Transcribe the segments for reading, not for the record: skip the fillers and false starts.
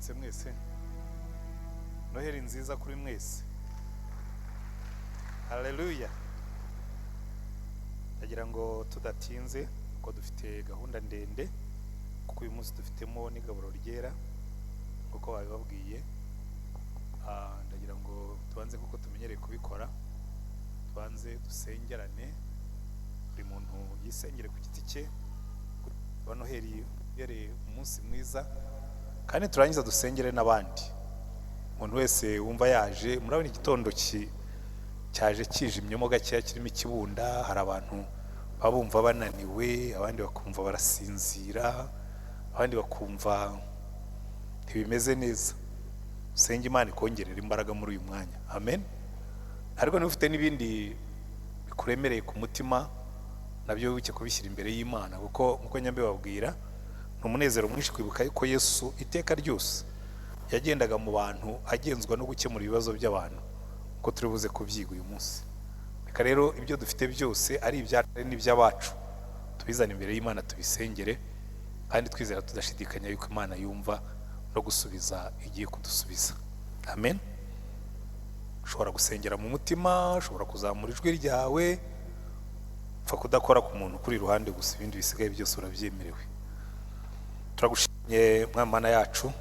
Mwaramutse mwese. Noheli nziza kuri mwese. Haleluya. Ndagira ngo tudatinze kuko dufite gahunda ndende, kuko uyu munsi dufitemo n'igaburo ryera nk'uko babibabwiye. Ndagira ngo tubanze, kuko tumenyereye kubikora, tubanze dusengerane, buri muntu yisengere ku giti cye. Wa Noheli ubereye umunsi mwiza, kandi turangiza dusengere n'abandi. Umuntu wese wumva yaje, murabona igitondo cyaje kijimyemo gakeya, kirimo ikibunda. Hari abantu baba bumva bananiwe, abandi bakumva barasinzira, abandi bakumva ntibimeze neza. Usenge Imana ikongerera imbaraga muri uyu mwanya. Amen. Ariko niba ufite n'ibindi bikuremereye ku mutima, nabyo wibuke kubishyira imbere y'Imana, kuko nkuko njya mbibabwira, ni umunezero mwinshi kwibuka yuko Yesu iteka ryose yagendaga mu bantu agenzwa no gukemura ibibazo by'abantu, kuko turi buze kubyiga uyu munsi. Reka rero ibyo dufite byose, ari ibyacu ari n'iby'abacu, tubizane imbere y'Imana, tubisengere, kandi twizera tudashidikanya yuko Imana yumva no gusubiza igiye kudusubiza. Amen. Ushobora gusengera mu mutima, ushobora kuzamura ijwi ryawe, upfa kudakora ku muntu ukuri iruhande gusa, ibindi bisigaye byose urabyemerewe. Turagushimye, Mwami Mana yacu.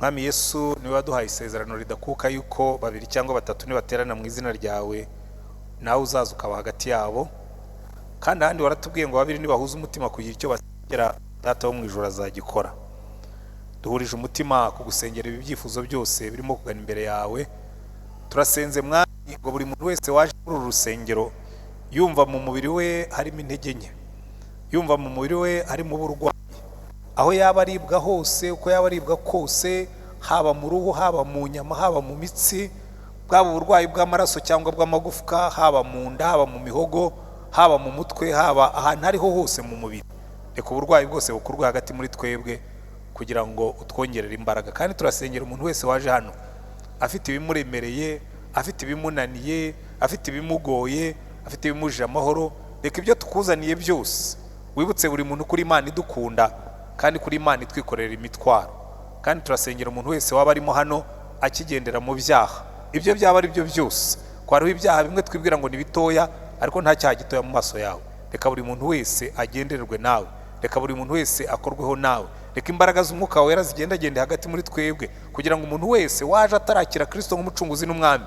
Mwami Yesu, niwe waduhaye isezerano ridakuka yuko babiri cyangwa batatu nibaterana mu izina ryawe, nawe uzaza ukaba hagati yabo. Kandi ahandi waratubwiye ngo babiri nibahuza umutima kugira icyo basengera, Data wo mu ijuru azagikora. Duhurije umutima ku gusengera ibi byifuzo byose birimo kugana imbere yawe. Turasenze, Mwami, ngo buri muntu wese waje muri uru rusengero yumva mu mubiri we harimo intege nke, yumva mu mubiri we harimo uburwayi, aho yaba aribwa hose, uko yaba aribwa kose, haba mu ruhu, haba mu nyama, haba mu mitsi, bwaba uburwayi bw'amaraso cyangwa bw'amagufwa, haba mu nda, haba mu mihogo, haba mu mutwe, haba ahantu ariho hose mu mubiri, reka uburwayi bwose bukurwe hagati muri twebwe kugira ngo utwongerere imbaraga. Kandi turasengera umuntu wese waje hano afite ibimuremereye, afite ibimunaniye, afite ibimugoye, afite ibimujije amahoro. Reka ibyo tukuzaniye byose, wibutse buri muntu kuri Imana idukunda kandi kuri Imana itwikorera imitwaro. Kandi turasengera umuntu wese waba arimo hano akigendera mu byaha, ibyo byaba ari byo byose, ko hariho ibyaha bimwe twibwira ngo ni bitoya, ariko nta cyaha gitoya mu maso yawe. Reka buri muntu wese agendererwe nawe, reka buri muntu wese akorweho nawe, reka imbaraga z'Umwuka Wera zigendagende hagati muri twebwe, kugira ngo umuntu wese waje atarakira Kirisito nk'Umucunguzi n'Umwami,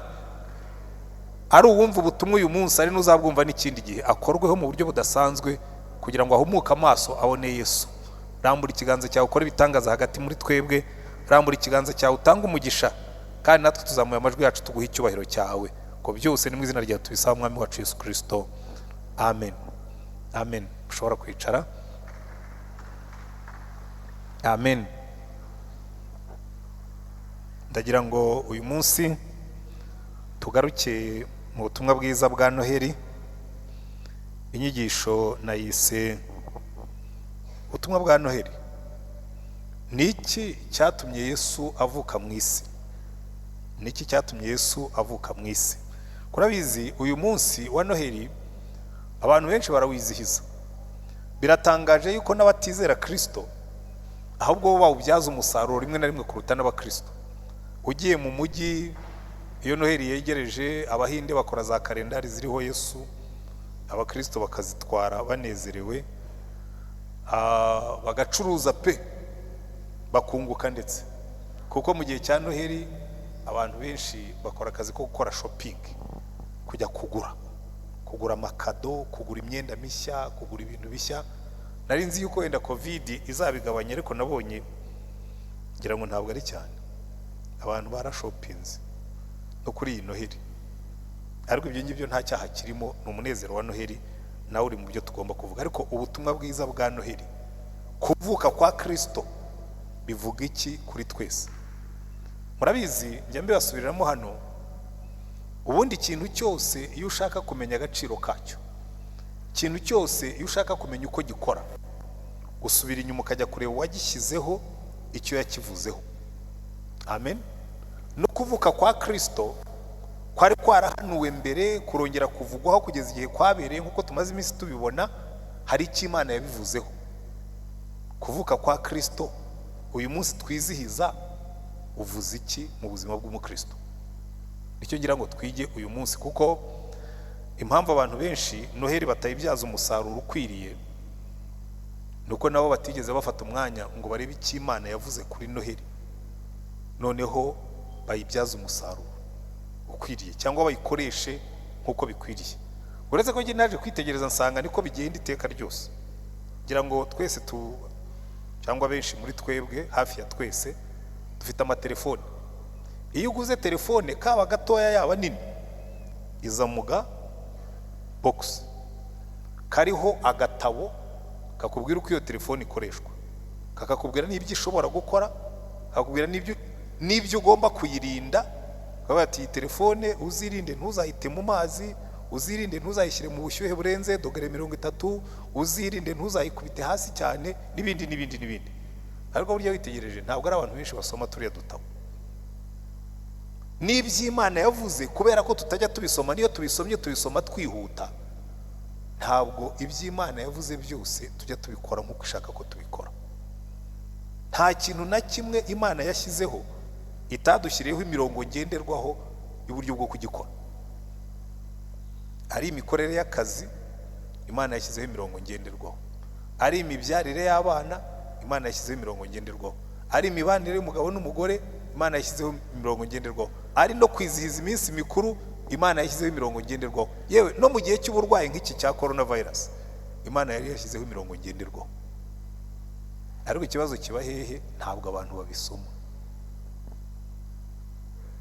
ari uwumva ubutumwa uyu munsi, ari n'uzabwumva n'ikindi gihe, akorweho mu buryo budasanzwe kugira ngo ahumuke amaso abone Yesu. Rambura ikiganza cyawe ukore ibitangaza hagati muri twebwe, rambura ikiganza cyawe utange umugisha, kandi natwe tuzamuye amajwi yacu tuguhe icyubahiro cyawe. Ngo byose ni mu izina ryawe tubisaba, Mwami wacu Yesu Kirisito. Amen, amen. Ushobora kwicara. Amen. Ndagira ngo uyu munsi tugaruke mu butumwa bwiza bwa Noheli. Inyigisho nayise "Ubutumwa bwa Noheli: Ni iki cyatumye Yesu avuka mu isi?" Ni iki cyatumye Yesu avuka mu isi? Kurabizi, uyu munsi wa Noheli abantu benshi barawizihiza. Biratangaje yuko n'abatizera Kirisito ahubwo bo bawubyaza umusaruro rimwe na rimwe kuruta n'abakirisito. Ugiye mu mujyi, iyo Noheli yegereje, Abahinde bakora za kalendari ziriho Yesu, abakirisito bakazitwara banezerewe, bagacuruza pe, bakunguka ndetse, kuko mu gihe cya Noheli abantu benshi bakora akazi ko gukora shopping, kujya kugura amakado, kugura imyenda mishya, kugura ibintu bishya. Nari nzi yuko wenda COVID izabigabanya, ariko nabonye ngira ngo ntabwo ari cyane. Abantu barashopinze no kuri iyi Noheli. Ariko ibyo ngibyo nta cyaha kirimo, ni umunezero wa Noheli, nawe uri mu byo tugomba kuvuga. Ariko ubutumwa bwiza bwa Noheli, kuvuka kwa Kirisito, bivuga iki kuri twese? Murabizi, njya mbibasubiriramo hano, ubundi ikintu cyose iyo ushaka kumenya agaciro kacyo, ikintu cyose iyo ushaka kumenya uko gikora, usubira inyuma ukajya kureba uwagishyizeho icyo yakivuzeho. Amen. No kuvuka kwa Kirisito kwari kwarahanuwe mbere, kurongera kuvugwaho kugeza igihe kwabereye, nk'uko tumaze iminsi tubibona, hari icyo Imana yabivuzeho. Kuvuka kwa Kirisito Uyu munsi twizihiza uvuze iki mu buzima bw'umukristo? Nicyo ngira ngo twige uyu munsi, kuko impamvu abantu benshi Noheli batayibyaza umusaruro ukwiriye ni uko nabo batigeze bafata umwanya ngo barebe icyo Imana yavuze kuri Noheli, noneho bayibyaze umusaruro ukwiriye cyangwa bayikoreshe nk'uko bikwiriye. Uretse ko njye naje kwitegereza nsanga niko bigenda iteka ryose. Ngira ngo twese tu cyangwa benshi muri twebwe, hafi ya twese, dufite amatelefone. Iyo uguze telefone, kaba gatoya yaba nini, iza mu ga box kariho agatabo kakubwira uko iyo telefone ikoreshwa, kakakubwira n'ibyo ishobora gukora, kakakubwira n'ibyo ugomba kuyirinda. Bakavuga ati: "Iyi telefone uzirinde ntuzayite mu mazi, uzirinde ntuzayishyire mu bushyuhe burenze dogere 30, uzirinde ntuzayikubite hasi cyane," n'ibindi n'ibindi n'ibindi. Ariko burya witegereje, ntabwo ari abantu benshi basoma turiya dutabo n'iby'Imana yavuze, kubera ko tutajya tubisoma. Niyo tubisomye, tubisoma twihuta. Ntabwo iby'Imana yavuze byose tujya tubikora nk'uko ishaka ko tubikora. Nta kintu na kimwe Imana yashyizeho itadushyiriyeho imirongo ngenderwaho y'uburyo bwo kugikora. Ari imikorere y'akazi, Imana yashyizeho imirongo ngenderwaho. Ari imibyarire y'abana, Imana yashyizeho imirongo ngenderwaho. Ari imibanire y'umugabo n'umugore, Imana yashyizeho imirongo ngenderwaho. Ari no kwizihiza iminsi mikuru, Imana yashyizeho imirongo ngenderwaho. Yewe no mu gihe cy'uburwayi nk'iki cya corona virus, Imana yari yashyizeho imirongo ngenderwaho. Ariko ikibazo kiba hehe? Ntabwo abantu babisoma.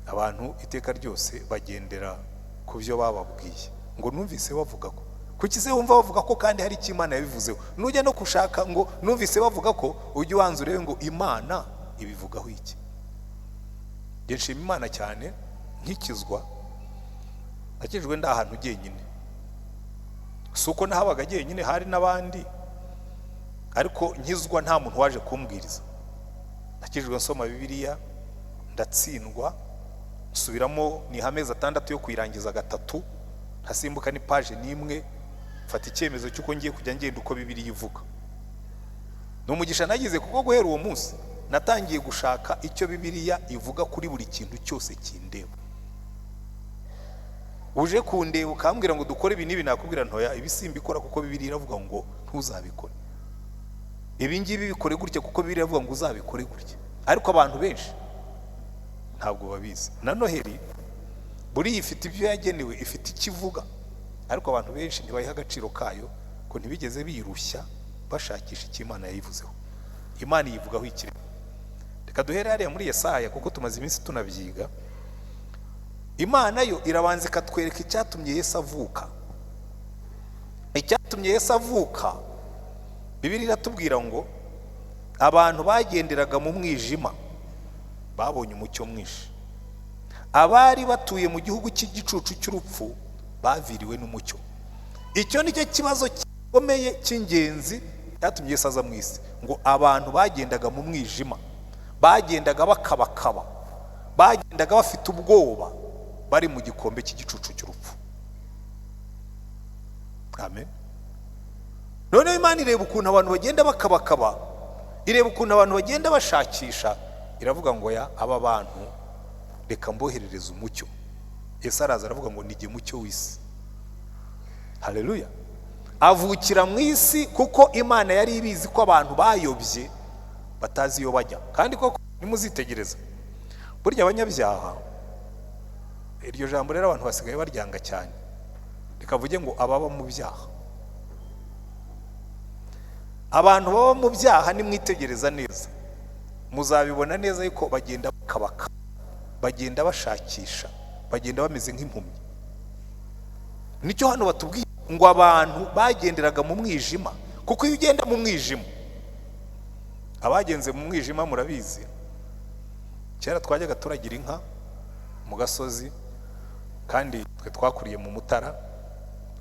Abantu iteka ryose bagendera ku byo bababwiye, ngo "Numvise bavuga ko." Kuki se wumva bavuga ko kandi hari icyo Imana yabivuzeho? Nujya no gushaka ngo "Numvise bavuga ko," ujye ubanza urebe ngo Imana ibivugaho iki. Njye nshima Imana cyane. Nkikizwa, nakijwe ndi ahantu jyenyine. Si uko nahabaga jyenyine, hari n'abandi, ariko nkizwa nta muntu waje kumbwiriza. Nakijwe nsoma Bibiliya, ndatsindwa, nsubiramo, niha amezi 6 yo kuyirangiza gatatu, ntasimbuka n'ipaje n'imwe. Mfata icyemezo cy'uko ngiye kujya ngenda uko Bibiliya ivuga. Ni umugisha nagize, kuko guhera uwo munsi natangiye gushaka icyo Bibiliya ivuga kuri buri kintu cyose kindeba. Uje kundeba ukambwira ngo dukore ibi n'ibi, nakubwira ntoya, ibi simbikora kuko Bibiliya iravuga ngo ntuzabikore. Ibi ngibi bikore gutya kuko Bibiliya iravuga ngo uzabikore gutya. Ariko abantu benshi ntabwo babizi. Na Noheli buriya ifite ibyo yagenewe, ifite icyo ivuga, ariko abantu benshi ntibayiha agaciro kayo, ko ntibigeze birushya bashakisha icyo Imana yayivuzeho. Imana iyivugaho ikirego. Reka duhere hariya muri Yesaya, kuko tumaze iminsi tunabyiga. Imana yo irabanza ikatwereka icyatumye Yesu avuka. Icyatumye Yesu avuka, Bibiliya iratubwira ngo abantu bagenderaga mu mwijima babonye umucyo mwinshi, abari batuye mu gihugu cy'igicucu cy'urupfu baviriwe n'umucyo. Icyo ni cyo kibazo gikomeye cy'ingenzi cyatumye Yesu aza mu isi, ngo abantu bagendaga mu mwijima, bagendaga bakabakaba, bagendaga bafite ubwoba, bari mu gikombe cy'igicucu cy'urupfu. Amen. Noneho Imana ireba ukuntu abantu bagenda bakabakaba, ireba ukuntu abantu bagenda bashakisha, iravuga ngo: "Ya, aba bantu reka mboherereze umucyo." Yesu araza, aravuga ngo: "Nijye mucyo w'isi." Haleluya! Avukira mu isi kuko Imana yari ibizi ko abantu bayobye, batazi iyo bajya. Kandi koko nimuzitegereza, burya abanyabyaha, iryo jambo rero abantu basigaye baryanga cyane, reka vuge ngo ababa mu byaha. Abantu baba mu byaha, nimwitegereza neza muzabibona neza yuko bagenda bakabaka, bagenda bashakisha, bagenda bameze nk'impumyi. Nicyo hano batubwiye ngo abantu bagenderaga mu mwijima, kuko iyo ugenda mu mwijima, abagenze mu mwijima murabizi. Kera twajyaga turagira inka mu gasozi, kandi twe twakuriye mu Mutara.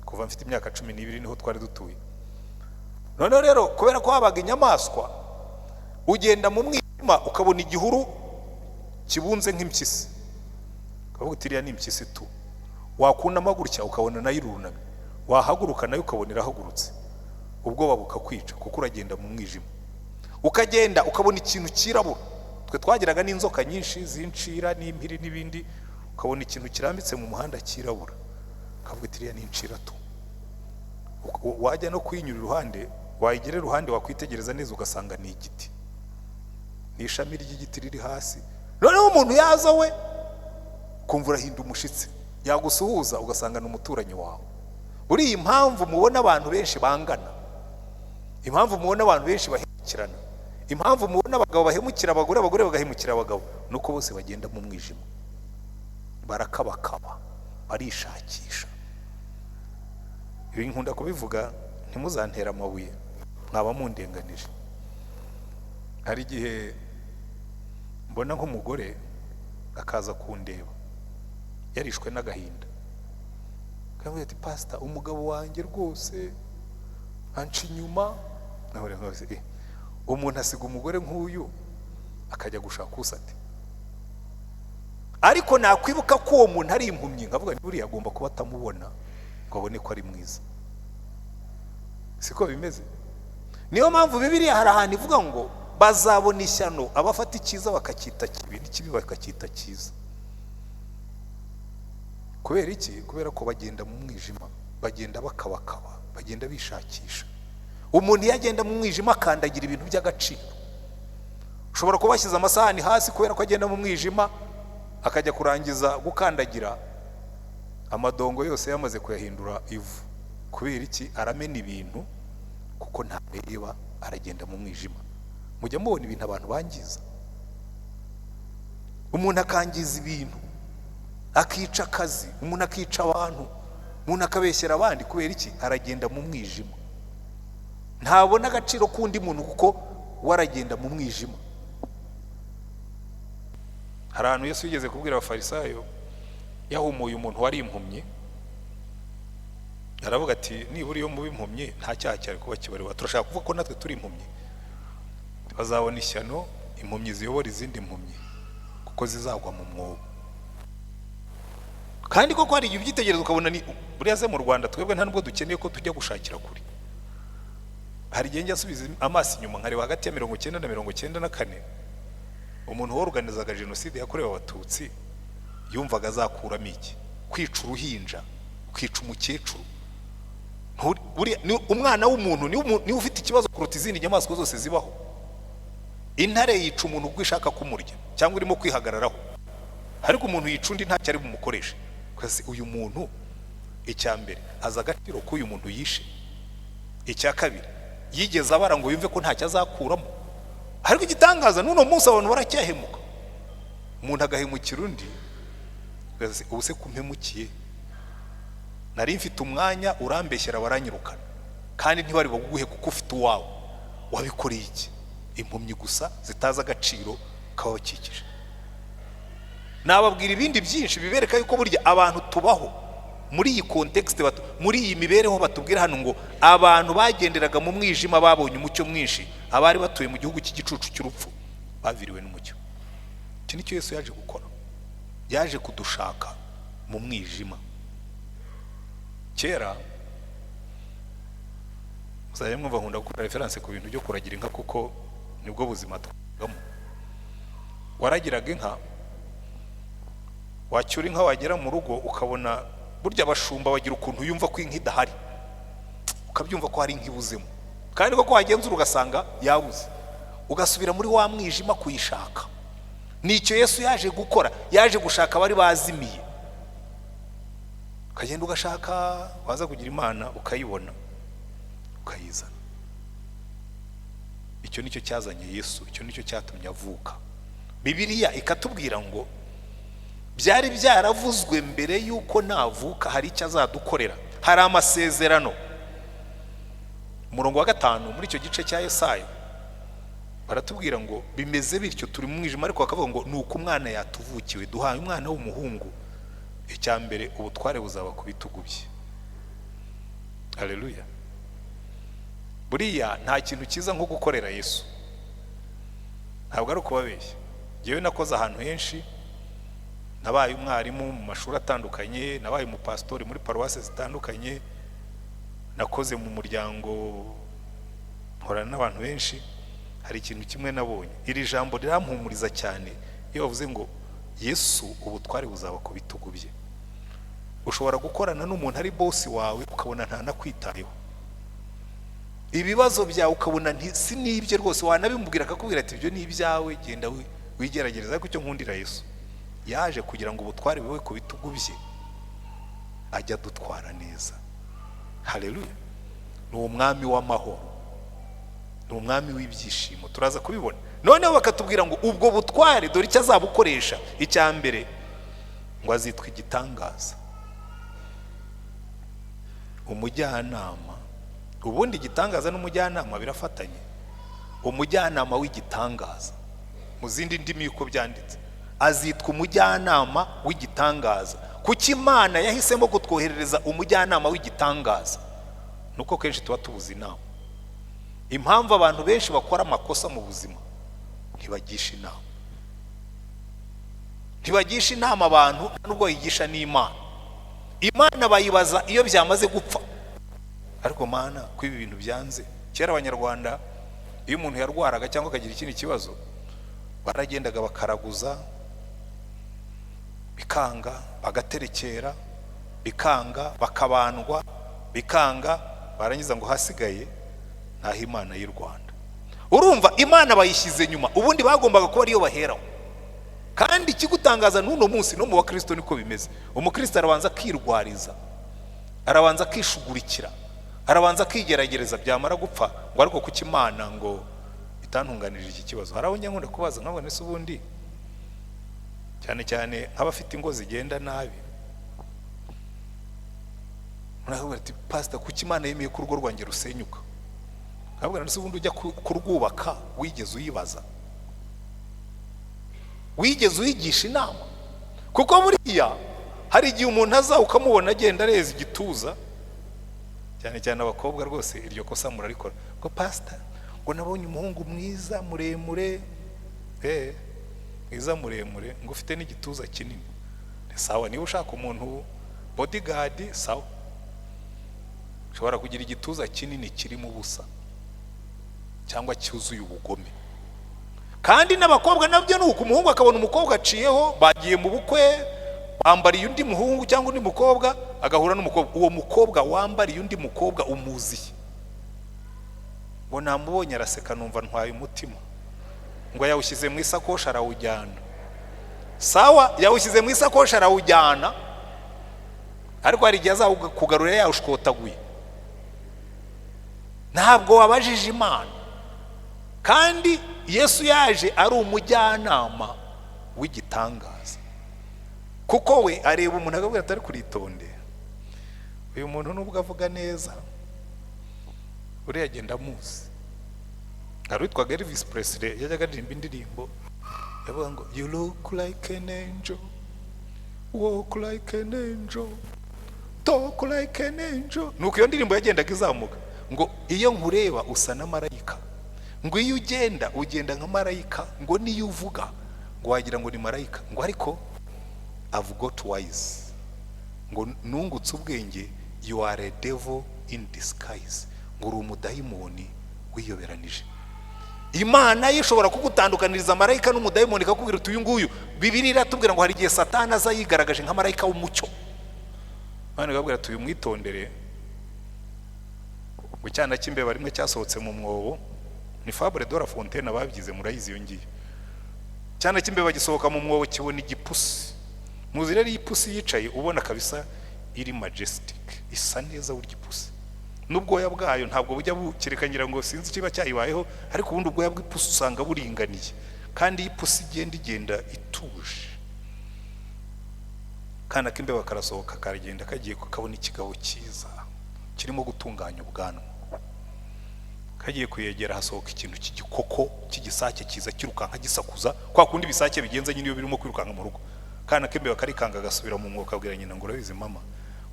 Kuva mfite imyaka 12 niho twari dutuye. Noneho rero kubera ko habaga inyamaswa, ugenda mu mwijima ukabona igihuru kibunze nk'impyisi, ukavuga uti: "Iriya ni impyisi tu." Wakunama gutya ukabona nayo irunamye, wahaguruka nayo ukabona irahagurutse, ubwoba bukakwica kuko uragenda mu mwijima. Ukagenda ukabona ikintu cyirabura. Twe twagiraga n'inzoka nyinshi z'incira n'impiri n'ibindi, ukabona ikintu kirambitse mu muhanda cyirabura, ukavuga ati iriya ni incira tu. Wajya no kuyinyura iruhande, wayigera iruhande wakwitegereza neza ugasanga ni igiti, ni ishami ry'igiti riri hasi. Noneho umuntu yaza we ukumva urahinda umushitsi, yagusuhuza ugasanga ni umuturanyi wawe. Buriya impamvu mubona abantu benshi bangana, impamvu mubona abantu benshi bahemukirana, impamvu mubona abagabo bahemukira abagore, abagore bagahemukira abagabo, ni uko bose bagenda mu mwijima, barakabakaba, barishakisha. Ibi nkunda kubivuga, ntimuzantere amabuye, mwaba mundenganije. Hari igihe mbona nk'umugore akaza kundeba yarishwe n'agahinda, akambwira ati pasita, umugabo wanjye rwose anca inyuma. Nawe nkabaza, umuntu asiga umugore nk'uyu akajya gushaka usate? Ariko nakwibuka ko uwo muntu ari impumyi, nkavuga nti buriya agomba kuba atamubona ngo abone ko ari mwiza. Siko bimeze? Niyo mpamvu Bibiliya hari ahantu ivuga ngo bazabona ishyano abafata icyiza bakacyita kibi, n'ikibi bakacyita cyiza. Kubera iki? Kubera ko bagenda mu mwijima, bagenda bakabakaba, bagenda bishakisha. Umuntu iyo agenda mu mwijima akandagira ibintu by'agaciro. Ushobora kuba washyize amasahani hasi, kubera ko agenda mu mwijima akajya kurangiza gukandagira amadongo yose yamaze kuyahindura ivu. Kubera iki? Aramena ibintu kuko ntareba, aragenda mu mwijima. Mujya mubona ibintu abantu bangiza, umuntu akangiza ibintu, akica akazi, umuntu akica abantu, umuntu akabeshyera abandi. Kubera iki? Aragenda mu mwijima, ntabona agaciro k'undi muntu kuko we aragenda mu mwijima. Hari ahantu Yesu yigeze kubwira abafarisayo, yahumuye umuntu wari impumyi, aravuga ati nibura iyo muba impumyi nta cyaha cyari kuba kibariho. Turashaka kuvuga ko natwe turi impumyi. Bazabona ishyano impumyi ziyobora izindi mpumyi, kuko zizagwa mu mwobo. Kandi koko hari igihe ubyitegereza ukabona ni buriya se mu Rwanda twebwe nta nubwo dukeneye ko tujya gushakira kure. Hari igihe njya nsubiza amaso inyuma nkareba hagati ya 90 na 94, umuntu woruganizaga jenoside yakorewe abatutsi yumvaga azakuramo iki? Kwica uruhinja, kwica umukecuru. Ni umwana w'umuntu niwe ufite ikibazo kuruta izindi nyamaswa zose zibaho. Intare yica umuntu ubwo ishaka kumurya cyangwa irimo kwihagararaho, ariko umuntu yica undi ntacyo ari bumukoreshe. Kasi uyu muntu, icya mbere azi agaciro k'uyu muntu yishe, icya kabiri yigeze abara ngo yumve ko ntacyo azakuramo. Ariko igitangaza n'uno munsi abantu baracyahemuka, umuntu agahemukira undi. Ubu se kumpemukiye, nari mfite umwanya urambeshyera baranyirukana, kandi ntibari baguhe kuko ufite uwawe, wabikoreye iki? Impumyi gusa zitazi agaciro k'ababakikije. Nababwira ibindi byinshi bibereka yuko burya abantu tubaho muri iyi context, muri iyi mibereho batubwira hano ngo abantu bagenderaga mu mwijima babonye umucyo mwinshi, abari batuye mu gihugu cy'igicucu cy'urupfu baviriwe n'umucyo. Iki nicyo Yesu yaje gukora, yaje kudushaka mu mwijima. Kera muzajya mwumva nkunda gukora reference ku bintu byo kuragira inka, kuko nibwo buzima twabamo. Waragiraga inka, wacyura inka, wagera mu rugo ukabona burya abashumba bagira ukuntu yumva ko inka idahari, ukabyumva ko hari inka ibuzemo, kandi koko wagenzura ugasanga yabuze, ugasubira muri wa mwijima kuyishaka. Nicyo Yesu yaje gukora, yaje gushaka abari bazimiye. Ukagenda ugashaka, waza kugira Imana ukayibona, ukayizana. Icyo nicyo cyazanye Yesu, icyo nicyo cyatumye avuka. Bibiliya ikatubwira ngo byari byaravuzwe mbere y'uko navuka hari icyo azadukorera, hari amasezerano. Umurongo wa 5 muri icyo gice cya Yesaya baratubwira ngo bimeze bityo, turi mu mwijima, ariko bakavuga ngo ni uko umwana yatuvukiwe, duhaye umwana w'umuhungu. Icya mbere ubutware buzaba ku bitugu bye. Haleluya. Buriya nta kintu cyiza nko gukorera Yesu, ntabwo ari ukubabeshya. Njyewe nakoze ahantu henshi, nabaye umwarimu mu mashuri atandukanye, nabaye umupasitori muri paruwasi zitandukanye, nakoze mu muryango, nkorana n'abantu benshi. Hari ikintu kimwe nabonye, iri jambo rirampumuriza cyane. Iyo bavuze ngo Yesu ubutware buzaba ku bitugu bye, ushobora gukorana n'umuntu ari boss wawe, ukabona ntanakwitayeho, ibibazo byawe ukabona si n'ibye rwose, wanabimubwira akakubwira ati: "Ibyo ni ibyawe, genda wigerageza." Ariko icyo nkundira Yesu, yaje kugira ngo ubutware bube ku bitugu bye, ajya adutwara neza. Haleluya! Ni umwami w'amahoro, ni umwami w'ibyishimo, turaza kubibona. Noneho bakatubwira ngo ubwo butware dore icyo azabukoresha. Icya mbere, ngo azitwa Igitangaza, Umujyanama. Ubundi igitangaza n'umujyanama birafatanye. Umujyanama w'igitangaza, mu zindi ndimi uko byanditse, azitwa Umujyanama w'igitangaza. Kuki Imana yahisemo kutwoherereza umujyanama w'igitangaza? Nuko kenshi tuba tubuze inama. Impamvu abantu benshi bakora amakosa mu buzima, ntibagisha inama, ntibagisha inama abantu, nubwo bayigisha n'Imana. Imana bayibaza iyo byamaze gupfa. Ariko Mana, ko ibi bintu byanze? Kera Abanyarwanda, iyo umuntu yarwaraga cyangwa akagira ikindi kibazo, baragendaga bakaraguza bikanga, bagaterekera bikanga, bakabandwa bikanga, barangiza ngo hasigaye ntaho Imana y'u Rwanda. Urumva, Imana bayishyize nyuma, ubundi bagombaga kuba ariyo baheraho. Kandi ikigutangaza, n'uno munsi no mu bakristo niko bimeze. Umukristo arabanza akirwariza, arabanza akishugurikira, arabanza akigerageza, byamara gupfa ngo: "Ariko kuki Imana ngo itantunganije iki kibazo?" Hari abo njya nkunda kubaza nkabona ese ubundi, cyane cyane nk'abafite ingo zigenda nabi, murakubwira ati: "Pasita, kuki Imana yemeye ko urugo rwanjye rusenyuka?" Nkabwira: "Ese ubundi ujya kurwubaka wigeze uyibaza? Wigeze uyigisha inama?" Kuko buriya hari igihe umuntu aza ukamubona agenda areza igituza, cyane cyane abakobwa rwose iryo kosa murarikora, ngo: "Pasita, ngo nabonye umuhungu mwiza muremure, mwiza muremure, ngo ufite n'igituza kinini." Sawa, niba ushaka umuntu bodyguard, sawa. Ushobora kugira igituza kinini kirimo ubusa cyangwa cyuzuye ubugome. Kandi n'abakobwa nabyo ni uko, umuhungu akabona umukobwa aciyeho, bagiye mu bukwe, bambariye undi muhungu cyangwa undi mukobwa, agahura n'umukobwa. Uwo mukobwa wambariye undi mukobwa umuziye? Ngo: "Namubonye araseka, numva ntwaye umutima." Ngo yawushyize mu isakoshi arawujyana. Sawa, yawushyize mu isakoshi arawujyana, ariko hari igihe azakugarurira yawushkotaguye. Ntabwo wabajije Imana. Kandi Yesu yaje ari umujyanama w'igitangaza, kuko we areba umuntu akabwira atari kuritonde: "Uyu muntu nubwo avuga neza, uriya agenda amuzi." Hari uwitwaga Elvis Presley, yajyaga aririmba indirimbo yavuga ngo: "You look like an angel, walk like an angel, talk like an angel." Nuko iyo ndirimbo yagendaga izamuka ngo: "Iyo nkureba usa na marayika," ngo: "Iyo ugenda, ugenda nka marayika," ngo: "Niyo uvuga, ngo wagira ngo ni marayika," ngo: "Ariko I've got wise," ngo: "Nungutse ubwenge, you are a devil in disguise," ngo: "Uri umudayimoni wiyoberanije." Imana yo ishobora kugutandukaniriza marayika n'umudayimoni, ikakubwira uti: "Uyu nguyu." Bibiliya iratubwira ngo hari igihe Satani aza yigaragaje nka marayika w'umucyo. Imana ikabwira ati: "Uyu mwitondere." Ngo icyana cy'imbeba rimwe cyasohotse mu mwobo, ni fable de La Fontaine, ababyize murayizi iyo ngiyo. Icyana cy'imbeba gisohoka mu mwobo, kibona igipusi. Muzi rero, iyo ipusi yicaye ubona kabisa iri majestic, isa neza. Burya ipusi n'ubwoya bwayo ntabwo bujya bukireka, ngira ngo sinzi ikiba cyayibayeho, ariko ubundi ubwoya bw'ipusi usanga buringaniye. Kandi iyo ipusi igenda, igenda ituje. Kana k'imbeba karasohoka, karagenda, kagiye kabona ikigabo cyiza kirimo gutunganya ubwanwa. Kagiye kuyegera, hasohoka ikintu cy'igikoko cy'igisake kiza kirukanka gisakuza, kwa kundi ibisake bigenza nyine iyo birimo kwirukanka mu rugo. Kana k'imbeba karikanga, gasubira mu mwuka, abwira nyina ngo: "Urabizi mama,"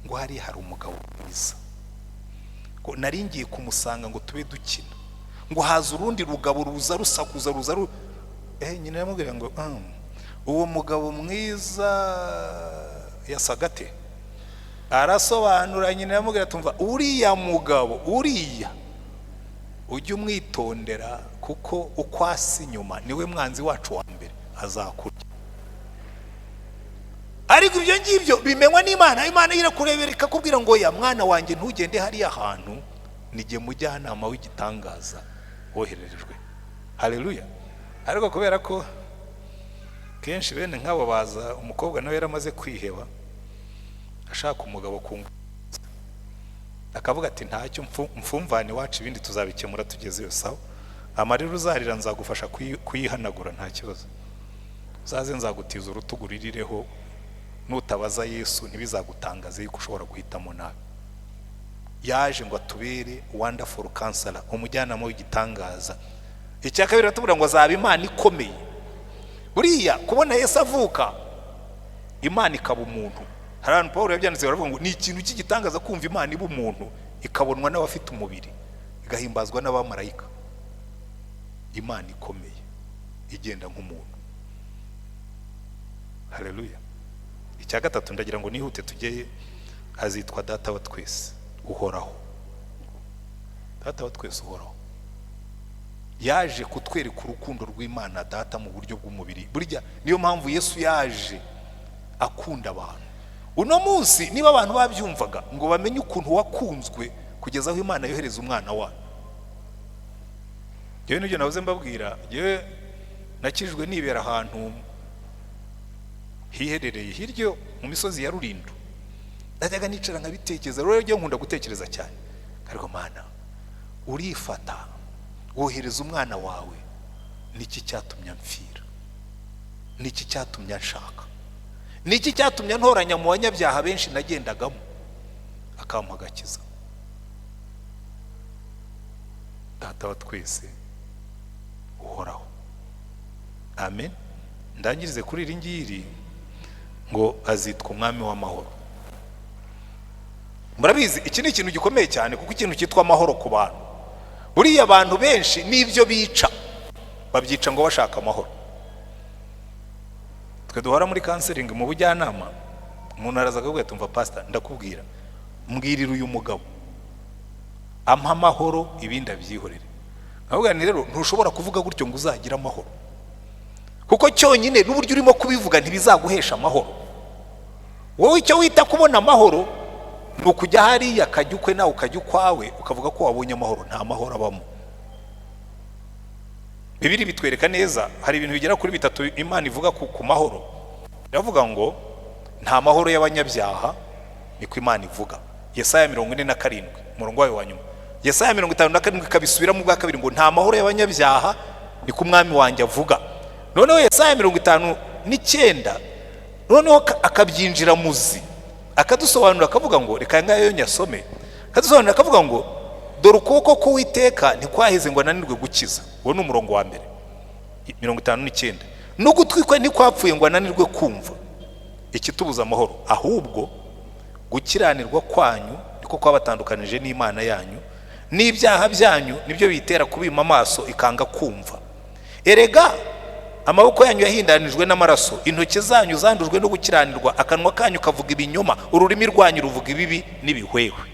ngo: "hariya hari umugabo mwiza," ngo: "nari ngiye kumusanga ngo tube dukina," ngo: "haza urundi rugabo ruza rusakuza ruza ru nyina yamubwira ngo: Uwo mugabo mwiza yasaga ate?" Arasobanura. Nyina yamubwira, tumva: "Uriya mugabo, uriya Ujye umwitondera, kuko uko asa inyuma niwe mwanzi wacu wa mbere, azakurya. Ariko ibyo ngibyo bimenywa n'Imana. Imana irakurebera ikakubwira ngo: "Ya mwana wanjye, ntugende hariya hantu, nijye mujyanama w'igitangaza wohererejwe." Haleluya! Ariko kubera ko kenshi bene nk'abo baza umukobwa nawe yaramaze kwiheba, ashaka umugabo ku, akavuga ati: "Ntacyo, mfumvane iwacu, ibindi tuzabikemura tugezeyo." Sawa, amarira uzarira nzagufasha kuyihanagura, nta kibazo. Uzaze nzagutiza urutugu uririreho. Nutabaza Yesu, ntibizagutangaze yuko ushobora guhitamo nabi. Yaje ngo atubere Wonderful Counselor, umujyanama w'igitangaza. Icya kabiri, aratubwira ngo azaba Imana ikomeye. Buriya kubona Yesu avuka, Imana ikaba umuntu, hari ahantu Paul yabyanditse, baravuga ngo ni ikintu cy'igitangaza kumva Imana iba umuntu, ikabonwa n'abafite umubiri, igahimbazwa n'abamarayika. Imana ikomeye igenda nk'umuntu. Haleluya! Icya gatatu, ndagira ngo nihute tujye, azitwa Data wa twese uhoraho. Data wa twese uhoraho. Yaje kutwereka urukundo rw'Imana Data mu buryo bw'umubiri. Burya niyo mpamvu Yesu yaje akunda abantu. Uno munsi niba abantu babyumvaga ngo bamenye ukuntu wakunzwe kugeza aho Imana yohereza umwana wayo. Njyewe nibyo nahoze mbabwira. Njyewe nakijwe nibera ahantu hiherereye hirya mu misozi ya Rulindo. Najyaga nicara nkabitekereza. Rero njyewe nkunda gutekereza cyane. Ariko Mana, urifata wohereza umwana wawe, niki cyatumye amfira? Niki cyatumye anshaka? Niki cyatumye ntoranya mu banyabyaha benshi nagendagamo, akampa agakiza? Data wa twese uhoraho. Amen. Ndangirize kuri iri ngiri ngo azitwa Umwami w'amahoro. Murabizi, iki ni ikintu gikomeye cyane, kuko ikintu cyitwa amahoro ku bantu, buriya abantu benshi n'ibyo bica babyica ngo bashaka amahoro. Twe duhora muri counseling, mu bujyanama, umuntu araza akakubwira ati: "Umva pastor, ndakubwira, mbwirira uyu mugabo ampa amahoro, ibindi abyihorere." Nkavuga nti: "Rero ntushobora kuvuga gutyo ngo uzagire amahoro, kuko cyonyine n'uburyo urimo kubivuga ntibizaguhesha amahoro. Wowe icyo wita kubona amahoro ni ukujya hariya akajya ukwe, nawe ukajya ukwawe, ukavuga ko wabonye amahoro. Nta mahoro abamo." Bibiri bitwereka neza, hari ibintu bigera kuri bitatu Imana ivuga ku mahoro. Iravuga ngo nta mahoro y'abanyabyaha, niko Imana ivuga. Yesaya 47, umurongo wayo wa nyuma. Yesaya 57 ikabisubiramo ubwa kabiri ngo nta mahoro y'abanyabyaha, niko Umwami wanjye avuga. Noneho Yesaya 59 noneho akabyinjira muzi, akadusobanurira, akavuga ngo, reka ngayo nyasome, akadusobanurira akavuga ngo: "Dore ukuboko k'Uwiteka ntikwaheze ngo ananirwe gukiza." Uwo ni umurongo wa mbere, 59. "N'ugutwi kwe ntikwapfuye ngo ananirwe kumva." Ikitubuza amahoro: "Ahubwo gukiranirwa kwanyu niko kwabatandukanije n'Imana yanyu, n'ibyaha byanyu nibyo bitera kubima amaso ikanga kumva. Erega amaboko yanyu yahindanijwe n'amaraso, intoki zanyu zandujwe no gukiranirwa, akanwa kanyu kavuga ibinyoma, ururimi rwanyu ruvuga ibibi n'ibihwehwe."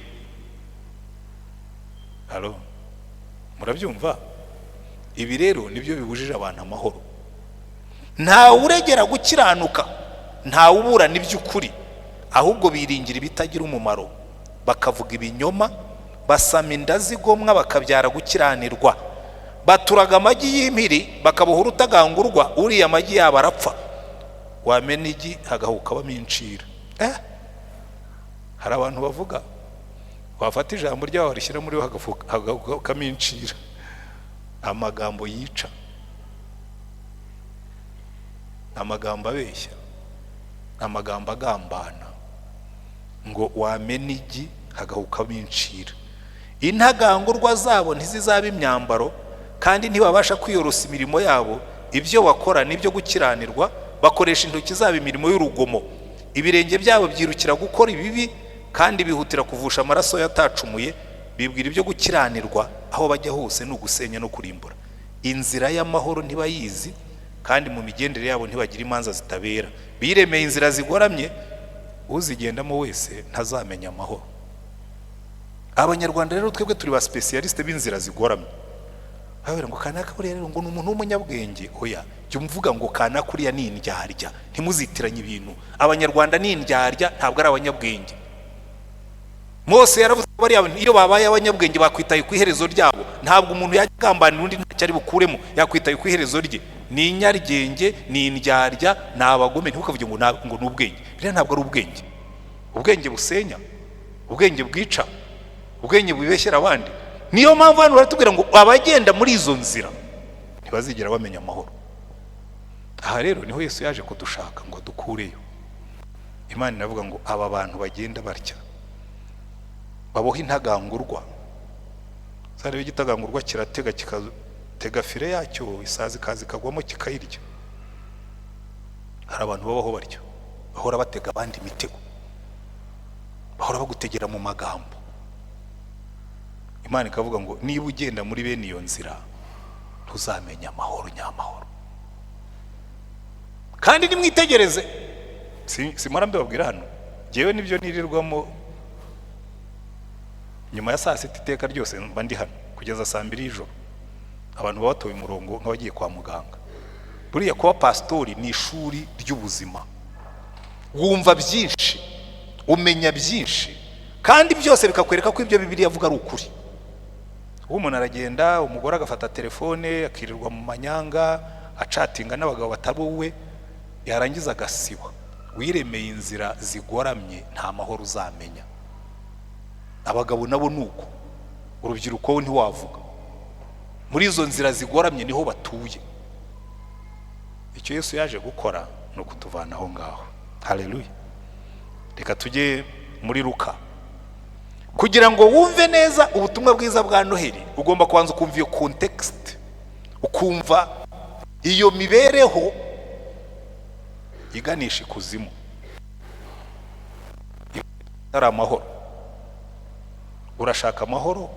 Halo, murabyumva? Ibi rero nibyo bibujije abantu amahoro. Ntawe uregera gukiranuka, ntawe uburana iby'ukuri, ahubwo biringira ibitagira umumaro, bakavuga ibinyoma, basama inda zigomwa, bakabyara gukiranirwa. Baturaga amagi y'impiri, bakaboha urutagangurwa, uriya amagi yabo arapfa, wamena igi hagahukabamo incira. Hari abantu bavuga, wafata ijambo ryabo warishyira muri bo hagahukamo incira. Amagambo yica, amagambo abeshya, amagambo agambana, ngo wamena igi hagahukamo incira. Intagangurwa zabo ntizizaba imyambaro, kandi ntibabasha kwiyorosa imirimo yabo. Ibyo bakora nibyo gukiranirwa, bakoresha intoki zabo imirimo y'urugomo. Ibirenge byabo byirukira gukora ibibi, kandi bihutira kuvusha amaraso yatacumuye. Bibwira ibyo gukiranirwa, aho bajya hose ni ugusenya no kurimbura. Inzira y'amahoro ntibayizi, kandi mu migendere yabo ntibagira imanza zitabera. Biremeye inzira zigoramye, uzigendamo wese ntazamenya amahoro. Abanyarwanda rero twebwe turi ba spécialistes b'inzira zigoramye. Babwira ngo kanaka buriya rero ngo ni umuntu w'umunyabwenge. Oya, jya umvuga ngo kanaka uriya ni indyarya. Ntimuzitiranye ibintu. Abanyarwanda ni indyarya, ntabwo ari abanyabwenge. Mose yaravuze ko bariya iyo babaye abanyabwenge bakwitaye ku iherezo ryabo. Ntabwo umuntu yajya agambanira undi ntacyo ari bukuremo, yakwitaye ku iherezo rye. Ni inyaryenge, ni indyarya, ni abagome. Ntukavuge ngo ngo ni ubwenge. Biriya ntabwo ari ubwenge. Ubwenge busenya, ubwenge bwica, ubwenge bubeshyera abandi. Niyo mpamvu hano baratubwira ngo abagenda muri izo nzira ntibazigera bamenya amahoro. Aha rero niho Yesu yaje kudushaka ngo adukureyo. Imana iravuga ngo aba bantu bagenda batya, baboha intagangurwa. Zareba igitagangurwa kiratega, kikatega filet yacyo, isazi ikaza ikagwamo kikayirya. Hari abantu babaho batyo, bahora batega abandi imitego, bahora bagutegera mu magambo. Imana ikavuga ngo niba ugenda muri bene iyo nzira ntuzamenya amahoro nyamahoro. Kandi nimwitegereze, simora mbibabwira hano, ngewe nibyo nirirwamo nyuma ya saa sita. Iteka ryose mba ndi hano kugeza saa 2 y'ijoro. Abantu baba batoye umurongo nk'abagiye kwa muganga. Buriya kuba pasitori ni ishuri ry'ubuzima. Wumva byinshi, umenya byinshi, kandi byose bikakwereka ko ibyo Bibiliya avuga ari ukuri. Ubu umuntu aragenda, umugore agafata telefone, akirirwa mu manyanga, acatinga n'abagabo batari uwe, yarangiza agasiba. Wiremeye inzira zigoramye, nta mahoro uzamenya. Abagabo nabo ni uko, urubyiruko we ntiwavuga. Muri izo nzira zigoramye niho batuye. Icyo Yesu yaje gukora ni ukutuvana aho ngaho. Haleluya! Reka tujye muri Luka. Kugira ngo wumve neza ubutumwa bwiza bwa Noheli, ugomba kubanza ukumva iyo context, ukumva iyo mibereho iganisha ikuzimu, itari amahoro. Urashaka amahoro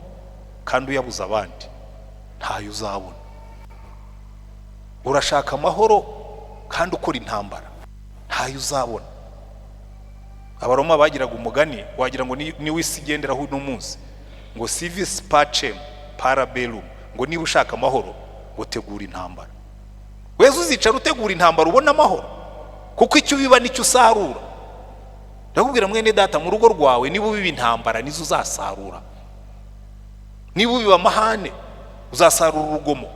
kandi uyabuza abandi, ntayo uzabona. Urashaka amahoro kandi ukora intambara, ntayo uzabona. Abaroma bagiraga umugani, wagira ngo ni isi igenderaho uno munsi, ngo "Si vis pacem, para bellum", ngo niba ushaka amahoro ngo tegura intambara. Wese uzicara utegura intambara ubona amahoro? Kuko icyo ubiba nicyo usarura. Ndakubwira mwene data, mu rugo rwawe niba ubiba intambara nizo uzasarura. Niba ubiba amahane uzasarura urugomo.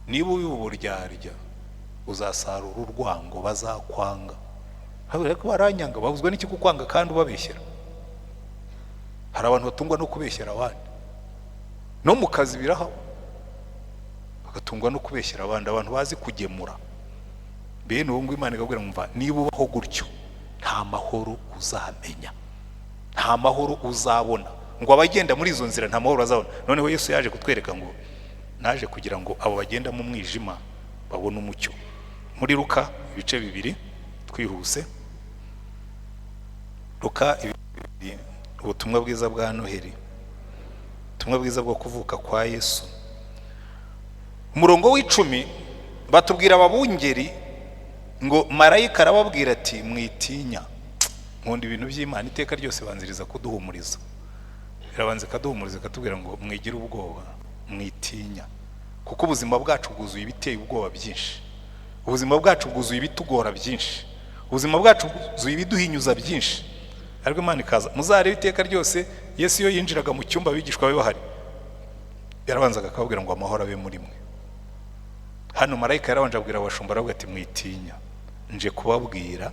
Niba ubiba uburyarya uzasarura urwango, bazakwanga. Ariko baranyanga, babuzwa n'iki kukwanga kandi ubabeshyera? Hari abantu batungwa no kubeshyera abandi. No mu kazi birahaba, bagatungwa no kubeshyera abandi. Abantu bazi kugemura bene uwo nguwo, Imana ikabwira ngo niba ubaho gutyo nta mahoro uzamenya, nta mahoro uzabona. Ngo abagenda muri izo nzira nta mahoro bazabona. Noneho Yesu yaje kutwereka ngo naje kugira ngo abo bagenda mu mwijima babone umucyo. Muri Luka ibice 2, twihuse, Luka ibice 2, ubutumwa bwiza bwa Noheli, ubutumwa bwiza bwo kuvuka kwa Yesu. Umurongo w'10 batubwira ababungeri ngo marayika arababwira ati: "Mwitinya." Nkunda ibintu by'Imana, iteka ryose banziriza kuduhumuriza. Irabanza ikaduhumuriza, ikatubwira ngo mwigire ubwoba, mwitinya. Kuko ubuzima bwacu bwuzuye ibiteye ubwoba byinshi, ubuzima bwacu bwuzuye ibitugora byinshi, ubuzima bwacu bwuzuye ibiduhinyuza byinshi. Ariko Imana ikaza. Muzarebe iteka ryose Yesu iyo yinjiraga mu cyumba abigishwa be bahari, yarabanzaga akababwira ngo: "Amahoro abe muri mwe." Hano marayika yarabanje abwira abashumba, aravuga ati: "Mwitinya, nje kubabwira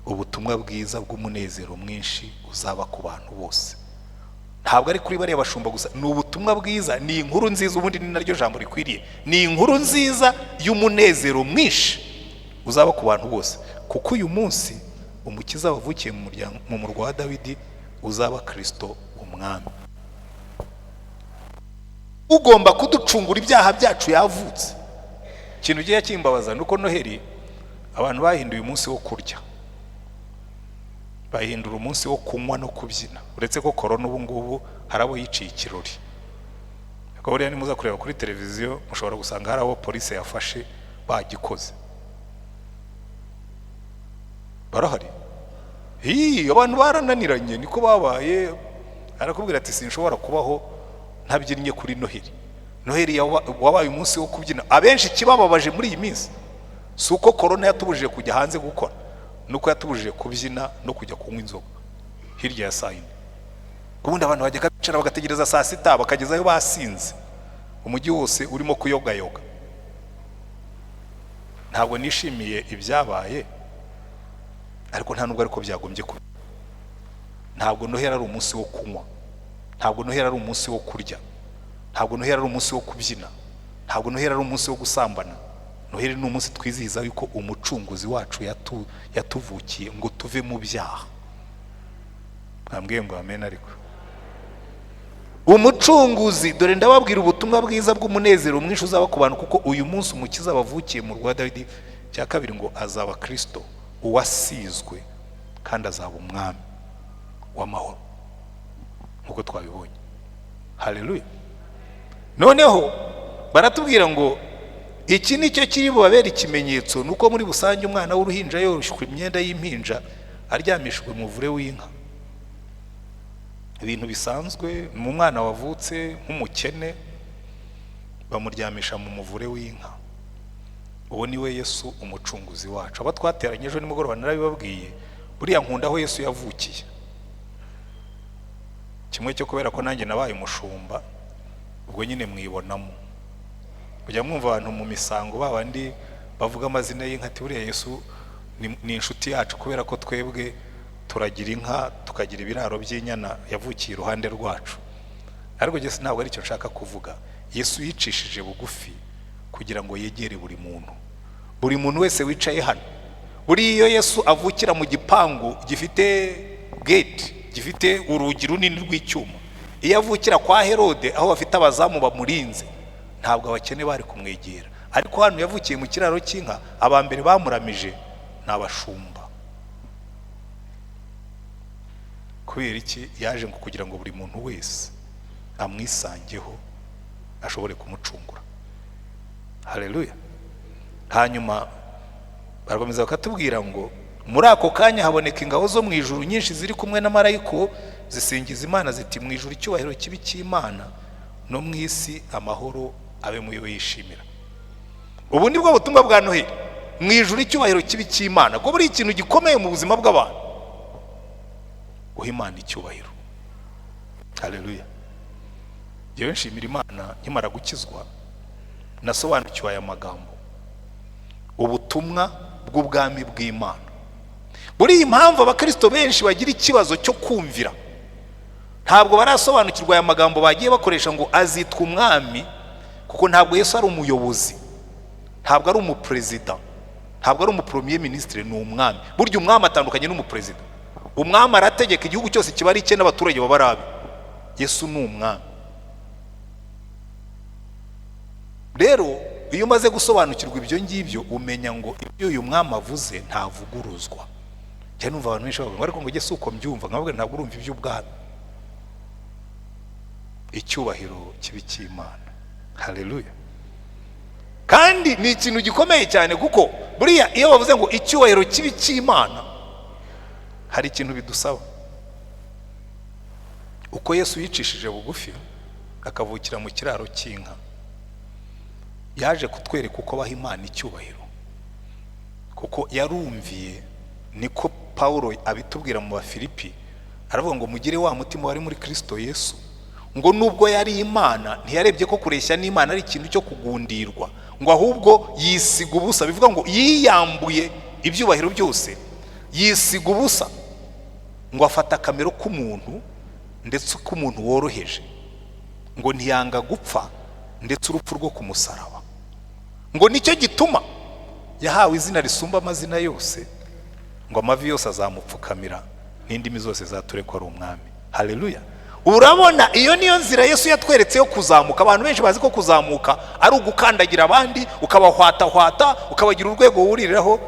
ubutumwa bwiza bw'umunezero mwinshi uzaba ku bantu bose." Ntabwo ari kuri bariya bashumba gusa, ni ubutumwa bwiza, ni inkuru nziza. Ubundi ni naryo jambo rikwiriye, ni inkuru nziza y'umunezero mwinshi uzaba ku bantu bose, kuko uyu munsi Umukiza wavukiye mu muryango, mu murwa wa Dawidi, uzaba Kirisito Umwami, ugomba kuducungura ibyaha byacu, yavutse. Ikintu kigiye kimbabaza ni uko Noheli abantu bahinduye umunsi wo kurya, bahindura umunsi wo kunywa no kubyina. Uretse ko korona ubu ngubu hari abo yiciye ikirori. Ariko buriya nimuza kureba kuri televiziyo mushobora gusanga hari abo polisi yafashe bagikoze, barahari. Abantu barananiranye, niko babaye. Arakubwira ati: "Sinshobora kubaho Ntabyinnye kuri Noheli. Noheli wabaye umunsi wo kubyina. Abenshi ikibababaje muri iyi minsi si uko korona yatubujije kujya hanze gukora, nuko yatubujije kubyina no kujya kunywa inzoga hirya ya saa 4. Ubundi abantu bajyaga bicara bagategereza saa 6, bakagezayo basinze, umujyi wose urimo kuyogayoga. Ntabwo nishimiye ibyabaye, ariko nta nubwo ariko byagombye kuba. Ntabwo Noheli ari umunsi wo kunywa, ntabwo Noheli ari umunsi wo kurya, ntabwo Noheli ari umunsi wo kubyina, ntabwo Noheli ari umunsi wo gusambana. Noheli ni umunsi twizihiza yuko umucunguzi wacu yatuvukiye ngo tuve mu byaha. Mwambwiye ngo amen. Ariko umucunguzi, dore ndababwira ubutumwa bwiza bw'umunezero mwinshi uzaba ku bantu, kuko uyu munsi umukiza wavukiye mu rwa Dawidi. Cya kabiri ngo azaba Kristo uwasizwe, kandi azaba umwami w'amahoro, nk'uko twabibonye. Haleluya. Noneho baratubwira ngo iki nicyo kiri bubabere ikimenyetso, ni uko muri busange umwana w'uruhinja yoroshywe imyenda y'impinja, aryamishijwe mu muvure w'inka. Ibintu bisanzwe, mu mwana wavutse nk'umukene bamuryamisha mu muvure w'inka. Uwo ni we Yesu umucunguzi wacu. Abo twateranye ejo nimugoroba narabibabwiye, buriya nkunda aho Yesu yavukiye. Kimwe cyo kubera ko nanjye nabaye umushumba, ubwo nyine mwibonamo. Ujya mwumva abantu mu misango babandi bavuga amazina y'inka, ati buriya Yesu ni inshuti yacu kubera ko twebwe turagira inka, tukagira ibiraro by'inyana, yavukiye iruhande rwacu. Ariko njye ntabwo aricyo nshaka kuvuga. Yesu yicishije bugufi kugira ngo yegere buri muntu, buri muntu wese wicaye hano. Buriya iyo Yesu avukira mu gipangu gifite gate, gifite urugi runini rw'icyuma, iyo avukira kwa Herode aho bafite abazamu bamurinze, ntabwo abakene bari kumwegera. Ariko hano yavukiye mu kiraro cy'inka, aba mbere bamuramije ni abashumba. Kubera iki? Yaje ngo kugira ngo buri muntu wese amwisangeho, ashobore kumucungura. Haleluya. Hanyuma barakomeza bakatubwira ngo muri ako kanya haboneka ingabo zo mu ijuru nyinshi ziri kumwe na marayiko, zisingiza Imana ziti: mu ijuru icyubahiro kibe icy'Imana, no mu isi amahoro abe mu yo yishimira. Ubu ni bwo butumwa bwa Noheli. Mu ijuru icyubahiro kibe icy'Imana, kuko buri ikintu gikomeye mu buzima bw'abantu guha Imana icyubahiro. Haleluya. Njyewe nshimira Imana, nkimara gukizwa nasobanukiwe aya magambo, ubutumwa bw'ubwami bw'Imana. Buriya impamvu abakristo benshi bagira ikibazo cyo kumvira, ntabwo barasobanukirwa aya magambo bagiye bakoresha ngo azitwa umwami, kuko ntabwo Yesu ari umuyobozi, ntabwo ari umuperezida, ntabwo ari umupremier ministre, ni umwami. Burya umwami atandukanye n'umuperezida. Umwami arategeka, igihugu cyose kiba ari icye n'abaturage baba ari abe. Yesu ni umwami. Rero iyo umaze gusobanukirwa ibyo ngibyo, umenya ngo ibyo uyu mwami avuze ntavuguruzwa. Cyane numva abantu benshi bavuga ariko ngo njye si uko mbyumva, nkababwira ntabwo urumva iby'ubwami. Icyubahiro kibe icy'Imana. Haleluya. Kandi ni ikintu gikomeye cyane, kuko buriya iyo bavuze ngo icyubahiro kibe icy'Imana, hari ikintu bidusaba. Uko Yesu yicishije bugufi akavukira mu kiraro cy'inka, yaje kutwereka uko baha Imana icyubahiro, kuko yarumviye. Niko Pawulo abitubwira mu Bafilipi, aravuga ngo mugire wa mutima wari muri Kristo Yesu, ngo nubwo yari Imana ntiyarebye ko kureshya n'Imana ari ikintu cyo kugundirwa, ngo ahubwo yisiga ubusa. Bivuga ngo yiyambuye ibyubahiro byose, yisiga ubusa, ngo afata akamero k'umuntu, ndetse k'umuntu woroheje, ngo ntiyanga gupfa, ndetse urupfu rwo ku musaraba. Ngo nicyo gituma yahawe izina risumba amazina yose, ngo amavi yose azamupfukamira, n'indimi zose zature ko ari umwami. Haleluya. Urabona iyo niyo nzira Yesu yatweretse yo kuzamuka. Abantu benshi bazi ko kuzamuka ari ugukandagira abandi, ukabahwatahwata, ukabagira urwego wuririraho.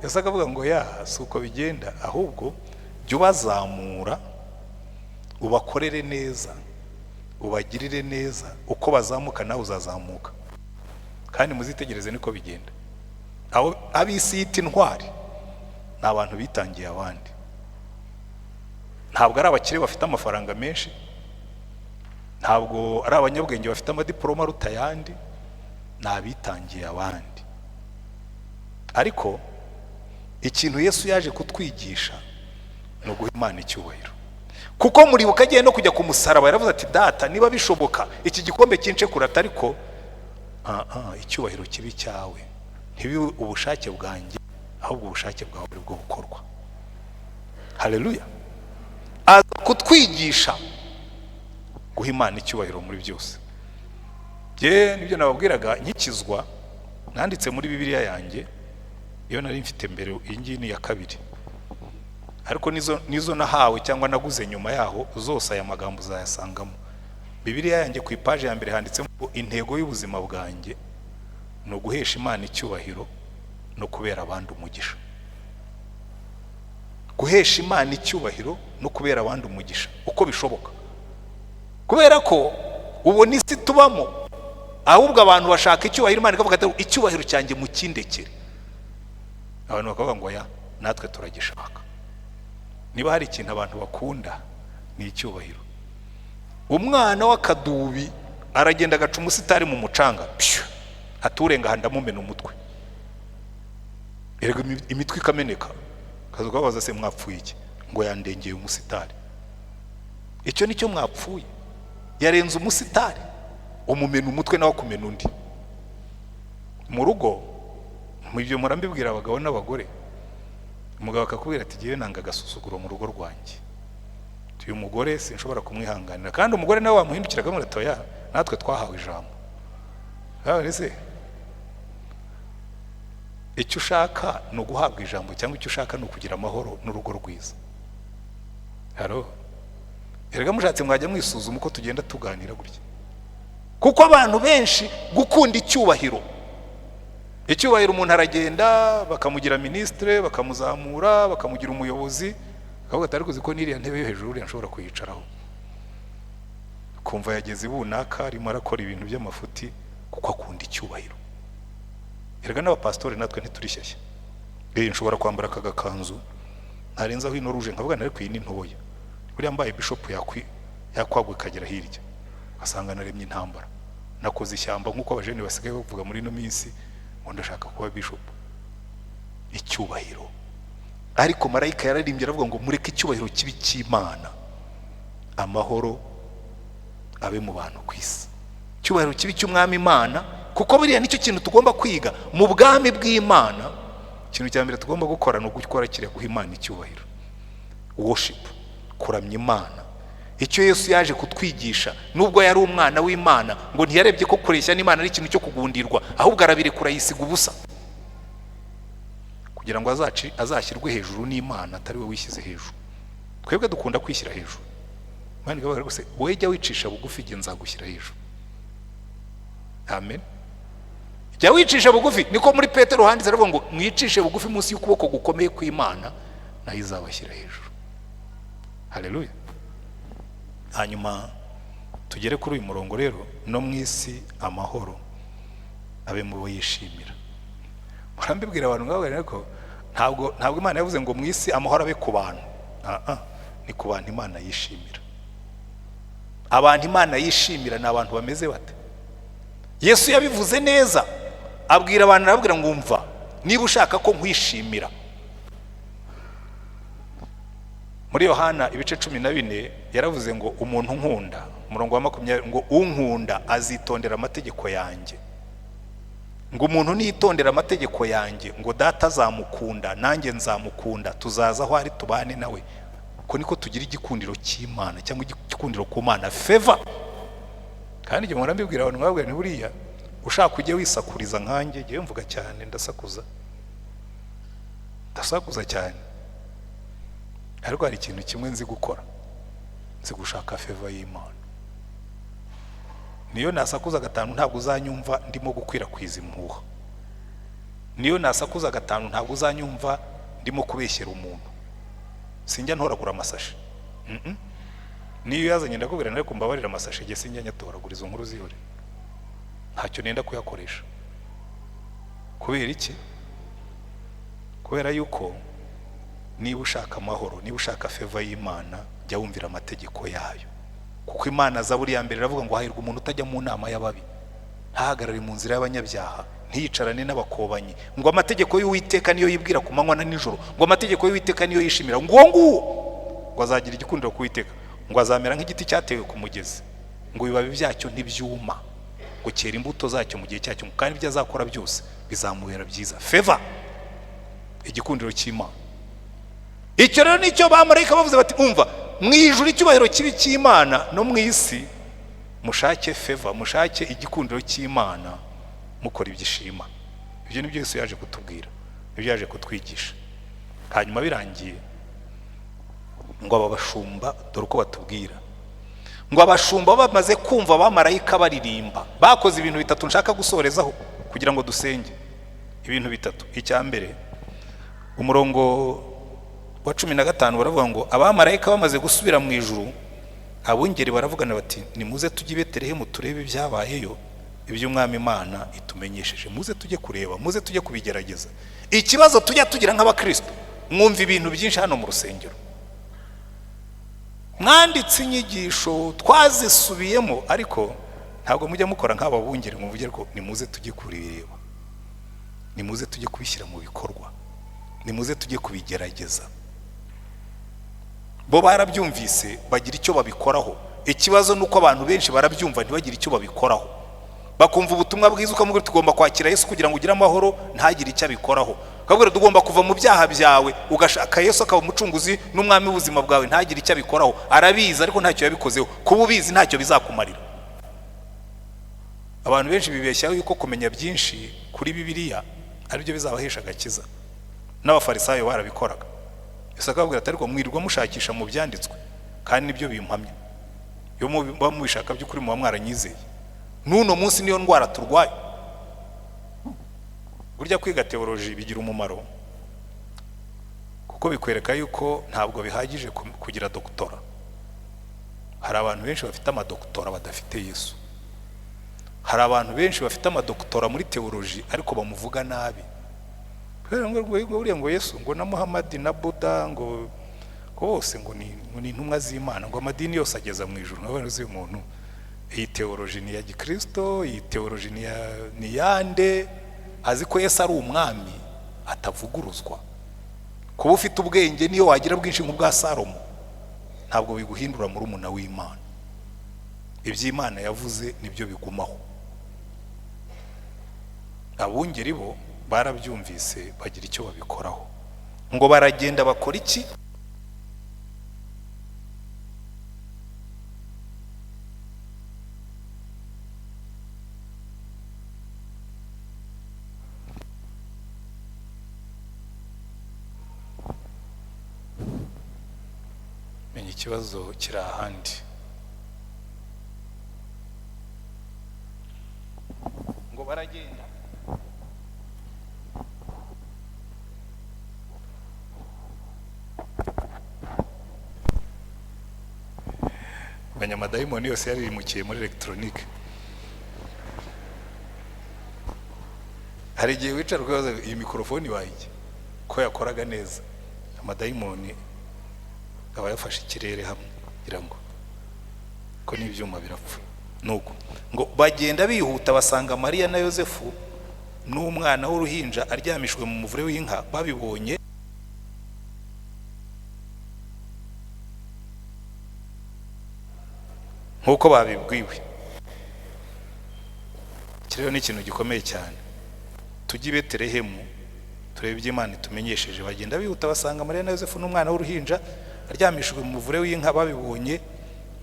Yesu akavuga ngo ya si uko bigenda, ahubwo jya ubazamura, ubakorere neza, ubagirire neza, uko bazamuka nawe uzazamuka. Kandi muzitegereze niko bigenda. Ab'isi yita intwari ni abantu bitangiye abandi, ntabwo ari abakire bafite amafaranga menshi, Ntabwo ari abanyabwenge bafite amadiporoma aruta ayandi, ni abitangiye abandi. Ariko ikintu Yesu yaje kutwigisha ni uguha Imana icyubahiro, kuko muribuka agiye no kujya ku musaraba yaravuze ati: "Data, niba bishoboka iki gikombe kince kurata, ariko icyubahiro kibi cyawe, ntibibe ubushake bwanjye, ahubwo ubushake bwawe bwo bukorwa." Haleluya! Aza kutwigisha guha Imana icyubahiro muri byose. Bye nibyo nababwiraga nkikizwa, nanditse muri Bibiliya yanjye iyo nari mfite mbere, iyi ngiyi ni iya kabiri, ariko nizo nahawe cyangwa naguze nyuma yaho zose aya magambo uzayasangamo. Bibiliya yanjye ku ipaji ya mbere handitsemo ngo: "Intego y'ubuzima bwanjye ni uguhesha Imana icyubahiro no kubera abandi umugisha." Guhesha Imana icyubahiro no kubera abandi umugisha uko bishoboka, kubera ko ubona isi tubamo ahubwo abantu bashaka icyubahiro, Imana ikavuga ati: "Icyubahiro cyanjye mukindekere." Abantu bakavuga ngo: "Ya, natwe turagishaka." Niba hari ikintu abantu bakunda ni icyubahiro. Umwana w'akadubi aragenda agaca umusitari mu mucanga, pyu, aturenga aha ndamumena umutwe. Erega imitwe ikameneka, kaza ukababaza: "Se mwapfuye iki?" Ngo yandengeye umusitari. Icyo nicyo mwapfuye? Yarenze umusitari, umumena umutwe, nawe akumena undi. Mu rugo, mu ibyo murambibwira abagabo n'abagore, umugabo akakubwira ati: "Ngewe nanga agasuzuguro mu rugo rwanjye, uyu mugore sinshobora kumwihanganira." Kandi umugore nawe wamuhindukira akamubwira ati: "Oya, natwe twahawe ijambo." None se icyo ushaka ni uguhabwa ijambo, cyangwa icyo ushaka ni ukugira amahoro n'urugo rwiza? Haro erega mushatse mwajya mwisuzuma uko tugenda tuganira gutya, kuko abantu benshi gukunda icyubahiro, icyubahiro, umuntu aragenda bakamugira minisitire, bakamuzamura, bakamugira umuyobozi, akavuga ati: "Ariko uzi ko n'iriya ntebe yo hejuru uriya nshobora kuyicaraho?" Kumva yageze ibunaka, arimo arakora ibintu by'amafuti kuko akunda icyubahiro. Erega n'abapasitori natwe ntituri shyashya. Nshobora kwambara aka gakanzu ntarenzaho ino ruje, nkavuga ariko iyi ni ntoya, buriya mbaye bishopu yakwaguka ikagera hirya, ugasanga naremye intambara, nakoze ishyamba, nk'uko abajene basigaye bavuga muri ino minsi ngo ndashaka kuba bishopu. Icyubahiro. Ariko marayika yararimbye aravuga ngo: "Mureke icyubahiro kibi cy'Imana, amahoro abe mu bantu ku isi." Icyubahiro kibi cy'Umwami Imana, kuko buriya nicyo kintu tugomba kwiga mu bwami bw'Imana. Ikintu cya mbere tugomba gukora ni ugukora kiriya, guha Imana icyubahiro, worship, kuramya Imana. Icyo Yesu yaje kutwigisha, nubwo yari umwana w'Imana, ngo ntiyarebye ko kureshya n'Imana ari ikintu cyo kugundirwa, ahubwo arabirekura, yisiga ubusa kugira ngo azashyirwe hejuru n'Imana, atari we wishyize hejuru. Twebwe dukunda kwishyira hejuru. Imana ikavuga rwose: "Wowe jya wicisha bugufi, igihe nzagushyira hejuru." Amen. Jya wicisha bugufi. Niko muri Petero handitse, aravuga ngo: "Mwicishe bugufi munsi y'ukuboko gukomeye kw'Imana, nayo izabashyira hejuru." Haleluya! Hanyuma tugere kuri uyu murongo rero: no mu isi amahoro abe mu bo yishimira. Murambibwira abantu nk'abo ko ntabwo Imana yavuze ngo mu isi amahoro abe ku bantu. Ah, ni ku bantu Imana yishimira. Abantu Imana yishimira ni abantu bameze bate? Yesu yabivuze neza, abwira abantu, arababwira ngo: "Umva, niba ushaka ko nkwishimira." Muri Yohana ibice 14 yaravuze ngo: "Umuntu nkunda," umurongo wa 20, ngo: "Unkunda azitondera amategeko yanjye." Ngo umuntu niyitondera amategeko yanjye, ngo Data azamukunda, nanjye nzamukunda, tuzaza aho ari tubane nawe. Ko niko tugira igikundiro cy'Imana cyangwa igikundiro ku Mana, favor. Kandi igihe mpora mbibwira abantu, nkababwira nti: "Buriya ushaka ujye wisakuriza nkanjye." Ngewe mvuga cyane, ndasakuza, ndasakuza cyane, ariko hari ikintu kimwe nzi gukora: nzi gushaka favor y'Imana. Niyo nasakuza gatanu ntabwo uzanyumva ndimo gukwirakwiza impuha. Niyo nasakuza gatanu ntabwo uzanyumva ndimo kubeshyera umuntu. Sinjya ntoragura amasashe. Niyo yazanye ndakubwira, ariko mbabarira, amasashe igihe sinjya nyatoragura, izo nkuru zihore, ntacyo nenda kuyakoresha. Kubera iki? Kubera yuko niba ushaka amahoro, niba ushaka favor y'Imana, jya wumvira amategeko yayo, kuko Kuko Imana, Zaburi ya mbere iravuga ngo: "Hahirwa umuntu utajya mu nama y'ababi, ntahagarare mu nzira y'abanyabyaha, ntiyicarane n'abakobanyi. Ngo amategeko y'Uwiteka niyo yibwira ku manywa na nijoro, ngo amategeko y'Uwiteka niyo yishimira. Ngo uwo nguwo ngo azagira igikundiro ku Uwiteka, ngo azamera nk'igiti cyatewe ku mugezi, ngo ibibabi byacyo ntibyuma, ngo cyera imbuto zacyo mu gihe cyacyo, kandi ibyo azakora byose bizamubera byiza." Favor, igikundiro cy'Imana. Icyo rero nicyo bamarayika bavuze bati: "Umva, mu ijuru icyubahiro kibi cy'Imana, no mu isi mushake favor, mushake igikundiro cy'Imana, mukora ibyo ishima." Ibyo ni byo Yesu yaje kutubwira, nibyo yaje kutwigisha. Hanyuma birangiye, ngo aba bashumba, dore uko batubwira, ngo abashumba bamaze kumva abamarayika baririmba, bakoze ibintu bitatu nshaka gusorezaho kugira ngo dusenge. Ibintu bitatu. Icya mbere, umurongo wa 15 baravuga ngo: "Abamarayika bamaze gusubira mu ijuru, abungeri baravugana bati: 'Nimuze tujye i Betelehemu turebe ibyabayeyo, iby'Umwami Imana itumenyesheje.'" Muze tujye kureba, muze tujye kubigerageza. Ikibazo tujya tugira nk'abakristo, mwumva ibintu byinshi hano mu rusengero, mwanditse inyigisho, twazisubiyemo, ariko ntabwo mujya mukora nk'aba bungeri ngo muvuge ko: "Nimuze tujye kubireba, nimuze tujye kubishyira mu bikorwa, nimuze tujye kubigerageza." Bo barabyumvise, bagira icyo babikoraho. Ikibazo ni uko abantu benshi barabyumva, ntibagire icyo babikoraho. Bakumva ubutumwa bwiza, ukamubwira: "Tugomba kwakira Yesu kugira ngo ugire amahoro," ntagire icyo abikoraho. Ukabwira: "Tugomba kuva mu byaha byawe, ugashaka Yesu akaba umucunguzi n'umwami w'ubuzima bwawe," ntagire icyo abikoraho. Arabizi ariko ntacyo yabikozeho. Kuba ubizi ntacyo bizakumarira. Abantu benshi bibeshyaho yuko kumenya byinshi kuri Bibiliya aribyo bizabahesha agakiza. N'abafarisayo barabikoraga. Yesu akababwira ati: "Ariko mwirirwa mushakisha mu byanditswe, kandi nibyo bimpamya. Iyo muba mubishaka by'ukuri, muba mwaranyizeye." N'uno munsi niyo ndwara turwaye. Burya kwiga théologie bigira umumaro, kuko bikwereka yuko ntabwo bihagije kugira doctorat. Hari abantu benshi bafite amadoctorat badafite Yesu. Hari abantu benshi bafite amadoctorat muri théologie ariko bamuvuga nabi. Kubera ngo buriya ngo Yesu ngo na Muhamadi na Buda ngo bose ngo ni intumwa z'Imana, ngo amadini yose ageza mu ijuru. Nkabona uyu muntu, iyi théologie ni iya gikristo, iyi théologie ni yande? Azi ko Yesu ari umwami atavuguruzwa. Kuba ufite ubwenge, niyo wagira bwinshi nk'ubwa Salomo, ntabwo biguhindura murumuna w'Imana. Iby'Imana yavuze nibyo bigumaho. Abungeri bo barabyumvise, bagira icyo babikoraho. Ngo baragenda, bakora iki? Menya ikibazo kiri ahandi. Ngo baragenda. Menya amadayimoni yose yaririmukiye muri elegitoronike. Hari igihe wicara ukabaza: "Iyi mikorofone ibaye iki ko yakoraga neza?" Amadayimoni aba yafashe ikirere hamwe, kugira ngo ko n'ibyuma birapfa. Nuko ngo bagenda bihuta, basanga Mariya na Yosefu n'umwana w'uruhinja aryamishijwe mu muvure w'inka. Babibonye nk'uko babibwiwe. Iki rero ni ikintu gikomeye cyane. Tujye i Betelehemu turebe ibyo Imana itumenyesheje. Bagenda bihuta, basanga Mariya na Yosefu n'umwana w'uruhinja aryamishijwe mu muvure w'inka. Babibonye,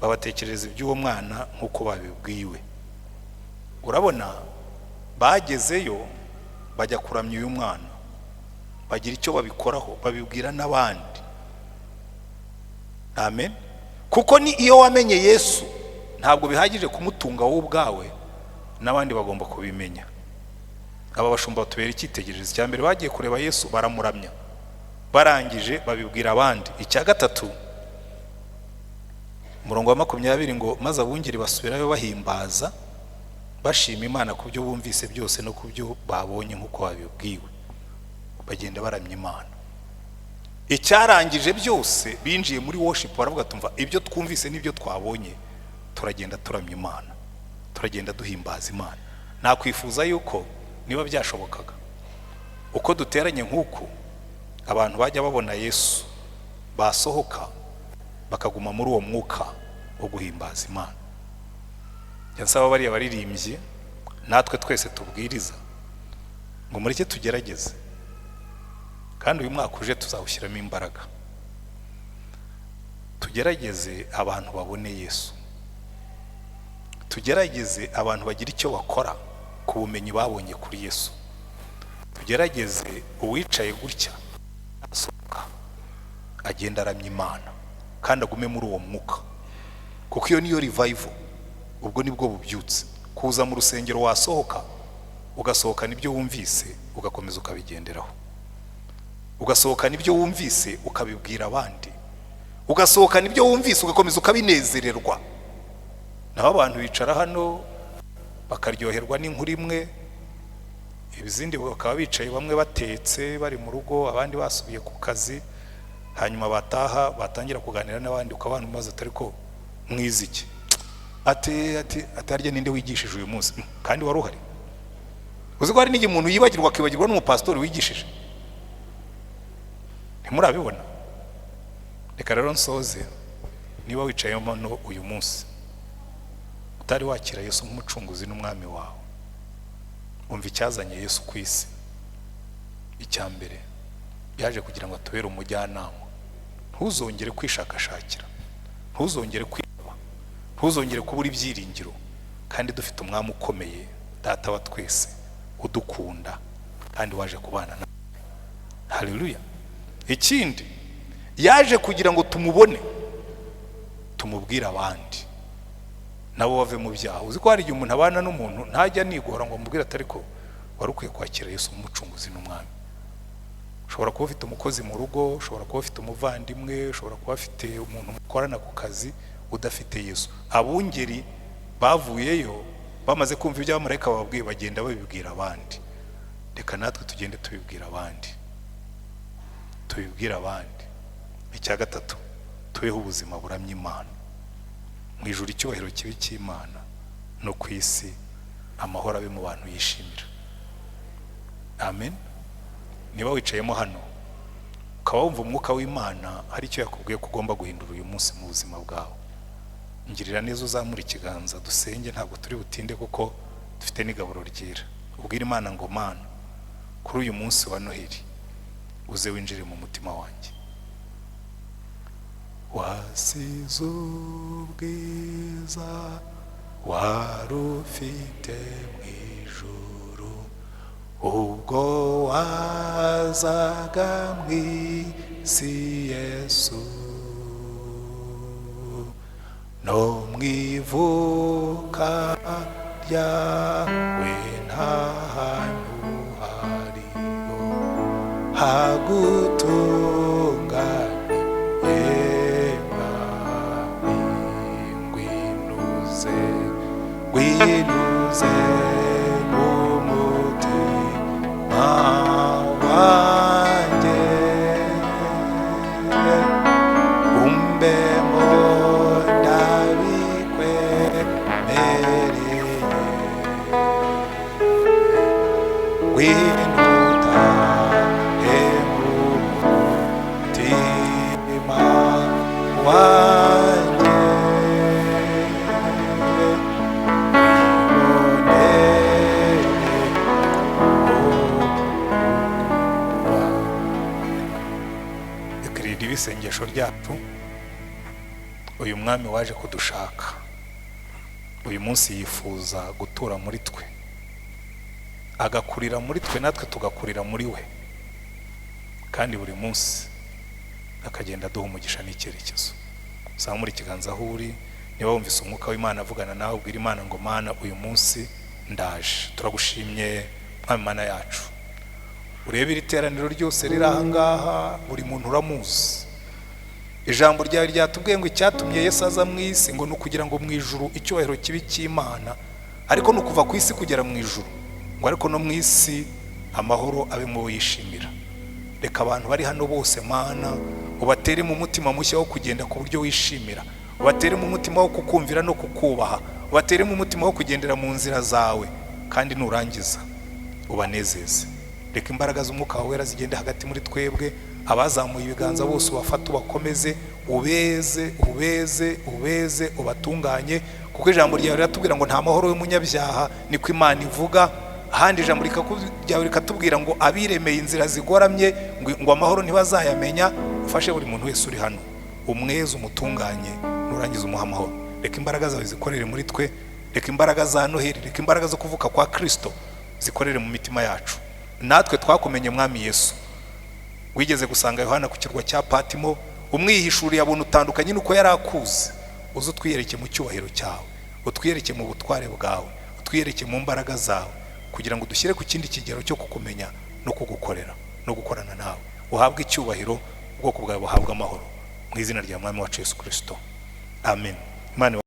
babatekereza iby'uwo mwana nk'uko babibwiwe. Urabona, bagezeyo, bajya kuramya uyu mwana, bagira icyo babikoraho, babibwira n'abandi. Amen. Kuko ni iyo wamenye Yesu, ntabwo bihagije kumutunga wowe ubwawe, n'abandi bagomba kubimenya. Aba bashumba batubera icyitegererezo. Cya mbere, bagiye kureba Yesu, baramuramya, barangije babibwira abandi. Icya gatatu, umurongo wa 20 ngo: "Maze abungeri basubirayo bahimbaza, bashima Imana ku byo bumvise byose no ku byo babonye nk'uko babibwiwe." Bagenda baramya Imana. Icyarangije byose, binjiye muri worship, baravuga: "Tumva ibyo twumvise n'ibyo twabonye." Turagenda turamya Imana, turagenda duhimbaza Imana. Nakwifuza yuko niba byashobokaga, uko duteranye nk'uku, abantu bajya babona Yesu, basohoka bakaguma muri uwo mwuka wo guhimbaza Imana. Njya nsaba bariya baririmbyi, natwe twese tubwiriza, ngo mureke tugerageze, kandi uyu mwaka uje tuzawushyiramo imbaraga, tugerageze abantu babone Yesu, tugerageze abantu bagira icyo bakora ku bumenyi babonye kuri Yesu, tugerageze uwicaye gutya asohoka agenda aramya Imana kandi agume muri uwo mwuka, kuko iyo niyo revival. Ubwo nibwo bubyutse. Kuza mu rusengero, wasohoka ugasohokana ibyo wumvise, ugakomeza ukabigenderaho, ugasohokana ibyo wumvise ukabibwira abandi, ugasohokana ibyo wumvise ugakomeza ukabinezererwa. Naho abantu bicara hano bakaryoherwa n'inkuru imwe, izindi bakaba bicaye, bamwe batetse bari mu rugo, abandi basubiye ku kazi, hanyuma bataha batangira kuganira n'abandi, ukabana umaze atari ko mwize iki? Ati "Harya ninde wigishije uyu munsi?" Kandi wari uhari. Uzi ko hari n'igihe umuntu yibagirwa, akibagirwa n'umupasitori wigishije? Ntimurabibona? Reka rero nsoze. Niba wicayemo hano uyu munsi utari wakira Yesu nk'umucunguzi n'umwami wawe, umva icyazanye Yesu ku isi. Icya mbere, yaje kugira ngo atubere umujyanama. Ntuzongere kwishakashakira, ntuzongere kwiheba, ntuzongere kubura ibyiringiro, kandi dufite umwami ukomeye, Data wa twese udukunda kandi waje kubana nawe. Haleluya! Ikindi, yaje kugira ngo tumubone, tumubwire abandi nabo bave mu byaha. Uzi ko hari igihe umuntu abana n'umuntu ntajya anigora ngo amubwire atari ko wari ukwiye kwakira Yesu nk'umucunguzi n'umwami? Ushobora kuba ufite umukozi mu rugo, ushobora kuba ufite umuvandimwe, ushobora kuba ufite umuntu mukorana ku kazi udafite Yesu. Abungeri bavuyeyo bamaze kumva ibyo abamarayika bababwiye, bagenda babibwira abandi. Reka natwe tugende tubibwira abandi, tubibwire abandi. Icya gatatu, tubeho ubuzima buramya Imana. Mu ijuru icyubahiro kibe cy'Imana, no ku isi amahoro abe mu bantu yishimira. Amen. Niba wicayemo hano ukaba wumva umwuka w'Imana hari icyo yakubwiye ko ugomba guhindura uyu munsi mu buzima bwawe, ngirira neza uzamura ikiganza dusenge. Ntabwo turi butinde kuko dufite n'igaburo ryera. Ubwire Imana ngo: "Mana, kuri uyu munsi wa Noheli uze winjire mu mutima wanjye." Wasize ubwiza wari ufite mu ijuru ubwo wazaga mu isi, Yesu, no mu ivuka ryawe nta hantu hariho hagutunganiye. Mwami, ngwino uze, ngwino uze mu mutima wanjye, umbemo ndabikwemereye, ngwino utahe mu mutima wanjye, wibonere kuba. Reka ribe isengesho ryacu. Uyu mwami waje kudushaka uyu munsi yifuza gutura muri twe, agakurira muri twe, natwe tugakurira muri we, kandi buri munsi akagenda aduha umugisha n'icyerekezo. Zamura ikiganza aho uri niba wumvise umwuka w'Imana avugana nawe, ubwira Imana ngo: "Mana, uyu munsi ndaje." Turagushimye, Mwami Mana yacu. Urebe iri teraniro ryose riri aha ngaha, buri muntu uramuzi. Ijambo ryawe ryatubwiye ngo icyatumye Yesu aza mu isi ngo ni ukugira ngo mu ijuru icyubahiro kibe cy'Imana, ariko ni ukuva ku isi kugera mu ijuru, ngo ariko no mu isi amahoro abe mu bo yishimira. Reka abantu bari hano bose, Mana, ubatere mu mutima mushya wo kugenda ku buryo wishimira. Ubateremo umutima wo kukumvira no kukubaha, ubateremo umutima wo kugendera mu nzira zawe, kandi nurangiza ubanezeze. Reka imbaraga z'Umwuka wawe Wera zigende hagati muri twebwe. Abazamuye ibiganza bose ubafate, ubakomeze, ubeze, ubeze, ubeze, ubatunganye, kuko ijambo ryawe riratubwira ngo nta mahoro y'umunyabyaha, niko Imana ivuga. Ahandi ijambo ryawe rikatubwira ngo abiremeye inzira zigoramye ngo amahoro ntibazayamenya. Ufashe buri muntu wese uri hano, umweze, umutunganye, nurangiza umuha amahoro. Reka imbaraga zawe zikorere muri twe, reka imbaraga za Noheli, reka imbaraga zo kuvuka kwa Kirisito zikorere mu mitima yacu. Natwe twakumenye, Mwami Yesu. Wigeze gusanga Yohana ku kirwa cya Patimo, umwihishuriye abona utandukanye n'uko yari akuzi. Uze utwiyereke mu cyubahiro cyawe, utwiyereke mu butware bwawe, utwiyereke mu mbaraga zawe, kugira ngo dushyire ku kindi kigero cyo kukumenya no kugukorera no gukorana nawe. Uhabwe icyubahiro, ubwoko bwawe buhabwe amahoro, mu izina rya Mwami wacu Yesu Kirisito, amen. Imana.